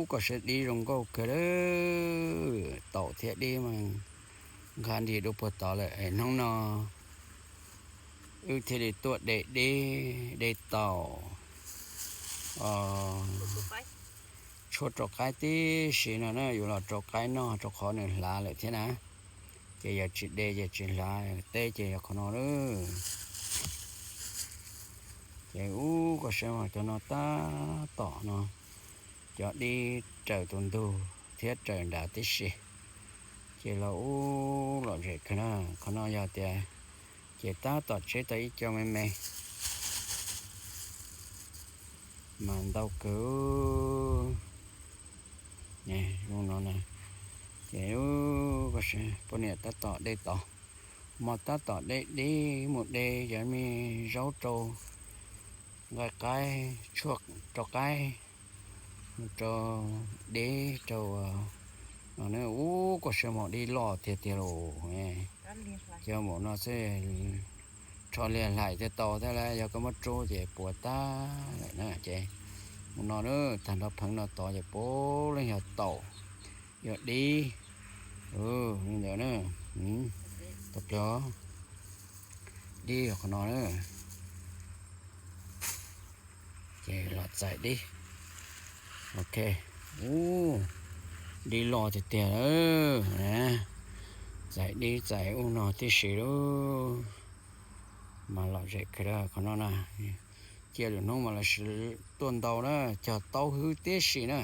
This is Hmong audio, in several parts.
Koj saib dib zoo nkauj kawg lawm, taum thiab dib mas nqa nrig dua puag tod lawm. Hnub no wb thiaj li tuaj de dib de taum tshuaj rau qaib tib si no na, yuav los rau qaib noj rau qhov nws hlav lawm thiab na. Ces yog tsis de ces tsis hlav, teb ces yog qhov no lawm. Ces ub, koj saib mas cov no tab tom no, cov dib raws tus ntug thiab raws nrad tib si. Ces los ub lom zem kawg na, qhov no yog tias ces tab tom tseb tau ib co me me mas ntau kawg. Zoo no na, ces poj niam tab tom de tod, hmo tab tom de dib mus de cov me zaub rau nqaij qaib, tshuaj rau qaib, rau dib rau no. Ub, koj saib mas dib loj tiag tiag lauj. Cov npaum no xwb rho liag hlais thiaj tau thiab lawm, yog koj muab rub ces puas tag lawm na. Ces mus no na, tag nrho pheev no tod ces puav leej yog taum, yog dib li ntawd na. Tau plaws, dib yog qhov no na. Ces los txais dib. Ok. Ub, dib loj tiag tiag lawm. Txais dib txais ub no tib si lawm. Mas lom zem kawg qhov no na. Cia lwm hnub mas los sis tuaj ntau na, cog taub hwb tib si na.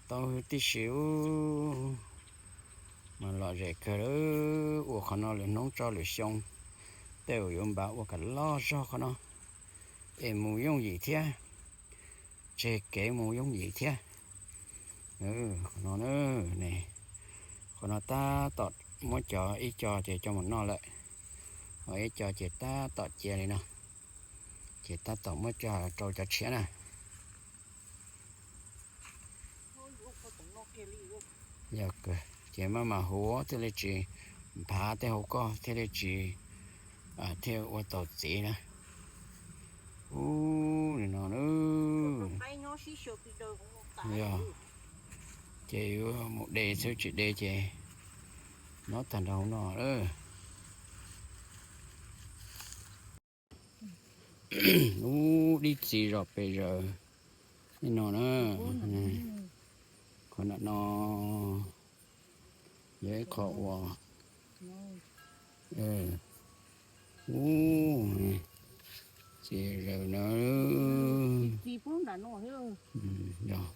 Taub hwb tib si ub, mas lom zem kawg lawm. Ua qhov no lwm hnub tso lwm xyoo, tej zaum yuav npaj ua kom loj zog qhov no es mus yooj yim thiab, tseg kev mus yooj yim thiab. Qhov no, qhov no tab tom muab cov ib co ces coj mus noj lawm, ho ib co ces tab tom cia li no, ces tab tom muab coj rau cov tshiab na. Yog kawg, ces maj mam huv thiaj li tsis nphav tej hauv koj thiaj li tsis, thiaj ua tau txiv na. Ub, li no na. Yog, ces yuav mus de xwb, tsis de ces nyob tag nrho hauv no lawm. Ub, dib txiv zom pes zaws li no na. Qhov no no yog ib qho uas, ub, txiv zaws na. Yog,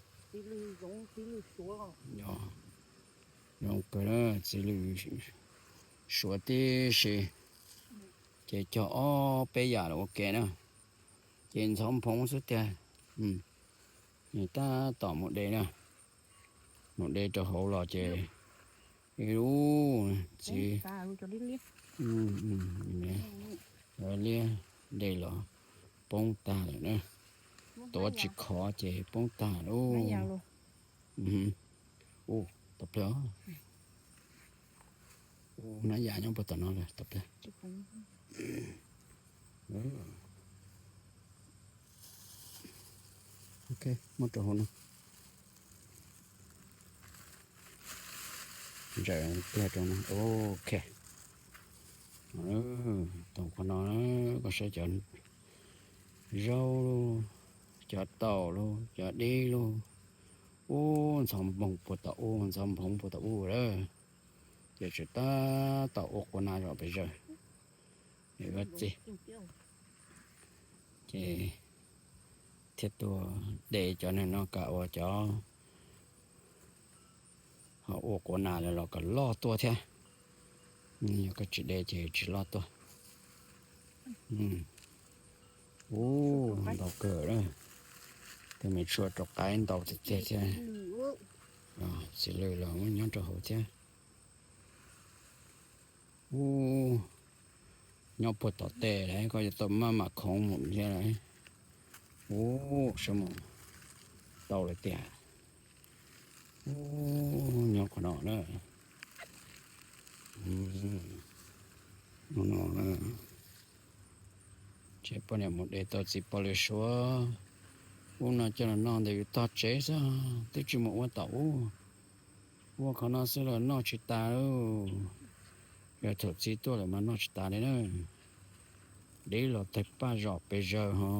yog, zoo kawg, txiv lws suav tib si. Ces cog ob peb yam los ua ke na. Ces ntxhov nphoov xwb tiag. Tab tom mus de na, mus de rau hauv los ces ib lub txiv liab de los poob tag lawm na. Tuav tsis khov ces poob tag lawm. Ub, tau plaws. Hnab yam nyob puag tom no lawm, tau plaws. Ok, muab rau hauv no. Ntsaws kiag rau no. Ok. Tau qhov no, koj saib cov zaub, cov taum lauj, cov dib lauj. Ub, ntxhov nphoov puag tom ub, ntxhov nphoov puag tom ub lawm. Ces tseem tab tom ua quas nas zom pes zaws. Vaj txij, ces thiaj tuaj de cov neeg no kom ua cov ho ua quas nas los kom loj tuaj thiab. Yog koj tsis de ces tsis loj tuaj. Ub, ntau kawg na. Tej me tshuaj rau qaib ntau tiag tiag thiab. Txiv lws los muaj nyob rau hauv thiab. Ub, nyob puag tom tej lawm, koj yuav tau maj mam khoov mus thiab lawm. Ub, saib mus, tau lawm tiag. Ub, nyob qhov no na. Ub, no na. Ces poj niam mus de tau txiv pov lwm suav. Ub no coj los noj ntawm yus tog tsev xwb, twb tsis mus ua tom ub. Ua qhov no xwb los noj tsis tas lauj. Yog thaum txiv tuaj lawm mas noj tsis tas li na. Dib los tawg paj zom pes zaws ho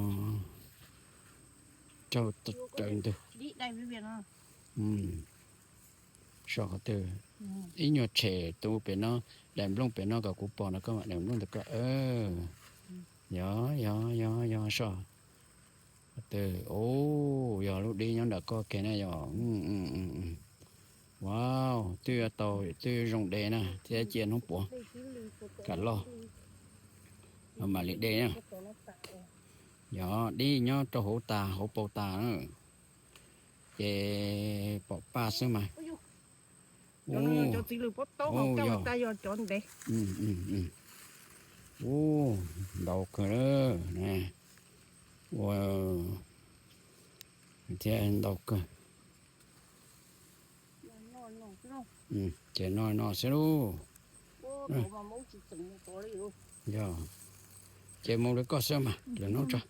raug raws ntug. Soj qhov twg? Ib nyuag tshem tu pem no, daim nplooj pem no kom kuv pom no koj mam daim nplooj ntawd koj. Yog, yog, yog, yog soj qhov twg. Ub, yog lub dib nyob nram koj kiag na yog. Wow, twb yuav tau, twb zoo de na thiab cia hnub puav kam loj. Mam li de na. Yog dib nyob rau hauv tas hauv paus tas na. Ces pom paj xwb mas. Ub, ntau kawg. Ua thiab ntau kawg. Ces no no xwb lauj. Yog, ces mus li koj xwb mas lwm hnub tso.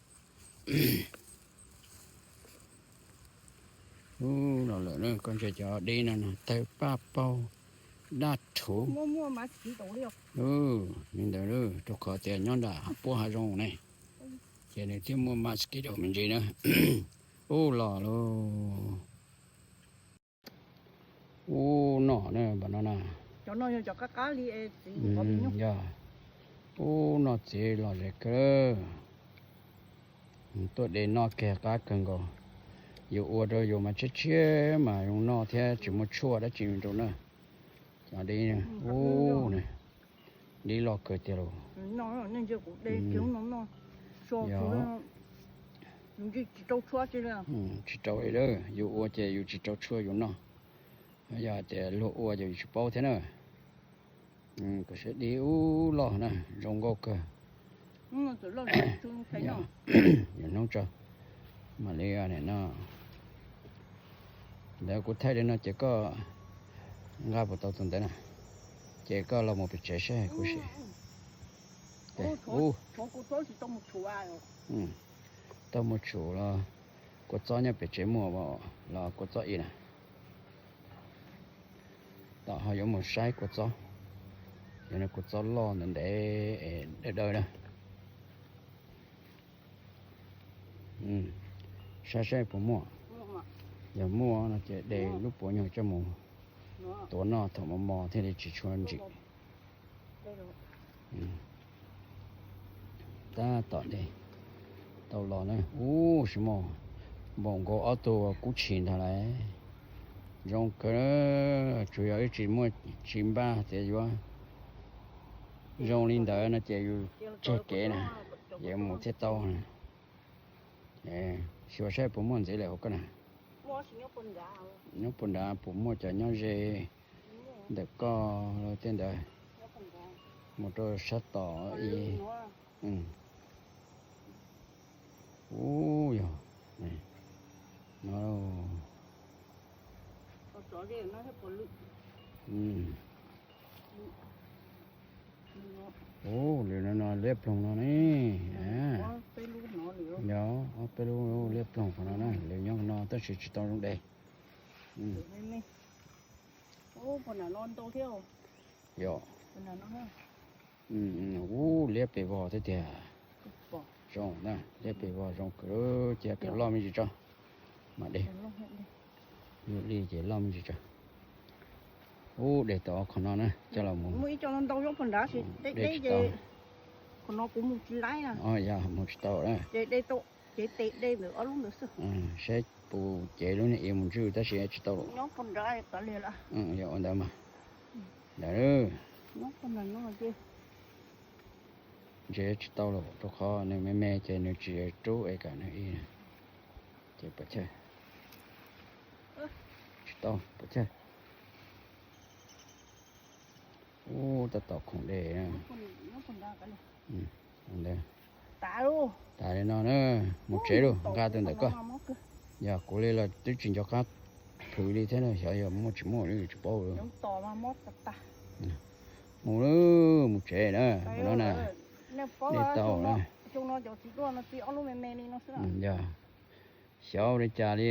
Ub, los lawm na, koj ntsia cov dib no no tawg paj paug daj rhuv. Li ntawd, rau qhov tias nyob nram puab hav zoov ne, ces nws thiaj muaj mosquito me ntsis na. Ub, los lauj. Ub, noj na, npam no na. Yog, ub, noj txiv lom zem kawg. Tuaj de noj kiag qab kawg nkaus. Yus ua rau yus mas tshiab tshiab mas zoo noj thiab tsis muaj tshuaj dab tsi rau na. Cov dib, ub, dib loj kawg tiag lauj. Tsis rau li, yus ua ces yus tsis rau tshuaj yus noj. Yog tias luag ua ces yus tsis paub thiab na. Kuv saib dib ub loj na, zoo nkauj kawg. Yog hnub tso mam li no. Ntawd kuv thaij li no ces koj nqa puas tau tus ntawd na, ces koj los mus pem tsev saib kuv sim. Tau mus tshum los kua txob nyob pem tsev muaj los kua txob ib na. Tom ho yuav mus saib kua txob, yog kua txob loj ntev ntev dawb dawb na. Saib saib puas muaj, yog muaj no ces de lub puav nyuag coj mus tuav noj thaum mos mos thiaj li tsis tshua ntsim. Tab tom de tau los na. Ub, sis mos, npaum nkaus ob tug kub tshis ntag lauj. Zoo kawg, tsuas yog ib tsis muaj tsis npaj tias yuav zoo li ntawd no ces yus tseg kev na, yuav mus thiaj tau na. Xyuas saib puas muaj ntxiv lawm hauv koj na. Nyob puag nrad puas muaj cov nyob ze, ntawm koj tej ntawd mus rau sab tom ib. Ub, yog no. Ub, lwm no no liab ploog no ne. Yog ob peb lub liab ploog qhov no na, lwm nyob no tab sis tsis tau zoo de. Yog, ub, liab pes vog thiab tiag. Zoo na, liab pes vog zoo kawg, cia kom loj me ntsis tso mam de. Li ces loj me ntsis tso. Ub, de tau qhov no na, coj los mus de tsis tau. Yog mus tsis tau na. Saib puas cev lub niag ib mus ntswj tab sis tsis tau. Yog ua ntawd mas, ntawd ntses tsis tau los rau qhov nws me me ces nws tsis rub es kam nws ib, ces pov chawj, tsis tau pov chawj. Ub, tab tom khoom de. Ntawd, tas li no na, mus tsev lauj, nqa tus ntawm koj. Yog kuv li los twb tsis nco qab plhws li thiab na, xyov yog muaj tsis muaj li tsis paub li. Mus lauj, mus tsev na, mus no na. De tau na. Yog, Xyov ua li cas li,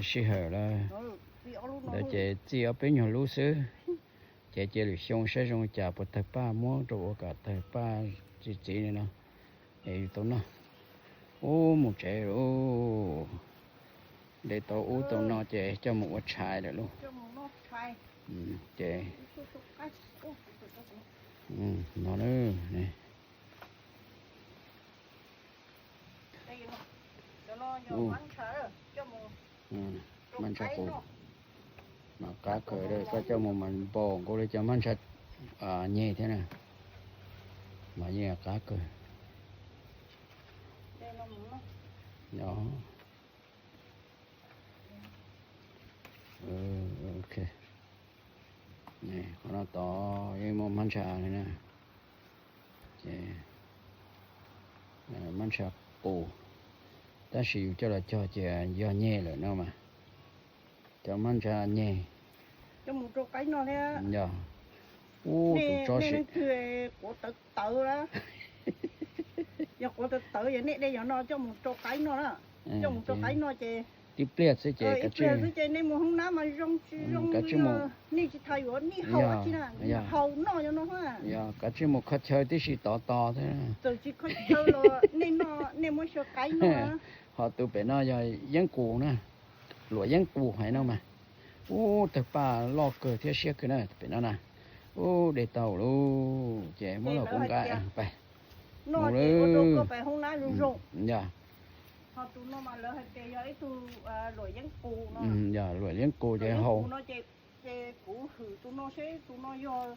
sij hawm lawm ntawd ces txij ob peb nyuag lub xwb. Ces cia lwm xyoo saib zoo li cas puas tawg paj muab rau ua kom tawg paj txi txiv li no es yus tau noj. Ub, mus tsev lawm. De tau ub tau no ces coj mus ua tshais lawm lauj. Ces no na, mab ntshai qus mas qab kawg, koj coj mus mas npaum nkaus li cov mab ntshai nyeg thiab na, mas yeej qab kawg. Qhov no tod yeej muaj mab ntshai li na, ces mab ntshai qus, tab sis yus coj los cog ces yog nyeg lawm no mas, cov mab ntshai nyeg. Yog, ub, tus tso siv, quav tawv tawv lawm. Yog quav tawv tawv yog nej de yog no coj mus rau qaib noj na, coj mus rau qaib noj ces tib pliag xwb ces kav tsij, xwb ces nej mus hoob nab mas zoo tsis zoo, kav tsij mus, nej tsis tas yuav nej haus tsi na, haus noj yog no, yog kav tsij mus kho chaw tib si tod tos thiab. Txawm tsis kho chaw los nej noj, nej muab xyaw qaib noj. Ho tus pem no yog yeeb qus na, luam yeeb qus hais no mas. Ub, tawg paj loj kawg thiab siab kawg na pem no na. Ub, de tau lauj, ces muab los kuv nqa pais mus lawm. Yog, yog, luam yeeb qus ces haus. Tus no ces tus no yog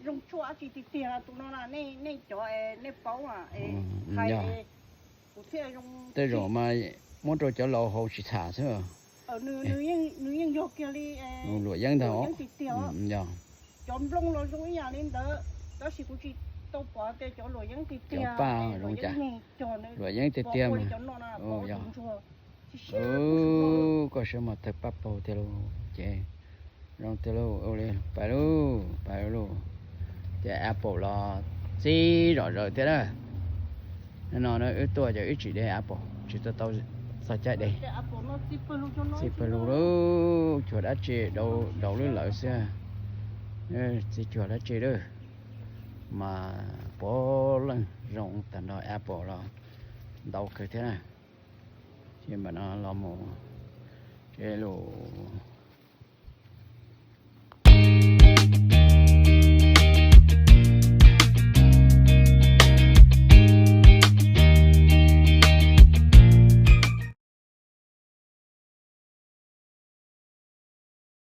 zoo tshuaj dab tsi tiag tiag, tus no nej cov nej paub, tej zaum mas muab rau cov laus haus tsis txham xwb. Nws yeej yog kiag li luam yeeb ntag. Yog, cov nplooj los zoo ib yam li ntawd, tab sis kuv tsis tau pom tias cov luam yeeb tiag tiag, luam yeeb tiag tiag mas. Koj saib mas tawg paj paug tiag lauj, ces zoo tiag lauj. Ua li pais lauj, pais lauj. Ces apple los txi zom zaws thiab na. No wb tuaj ces wb tsis de apple, tsis tau tau txog caij de. Txi pawg lug lauj, cuag dab tsi, daus lub lawv xwb. Txi cuag dab tsi lawm, mas puav leej zoo tag nrho, apple los ntau kawg thiab na. Ces mam no los mus, ces lus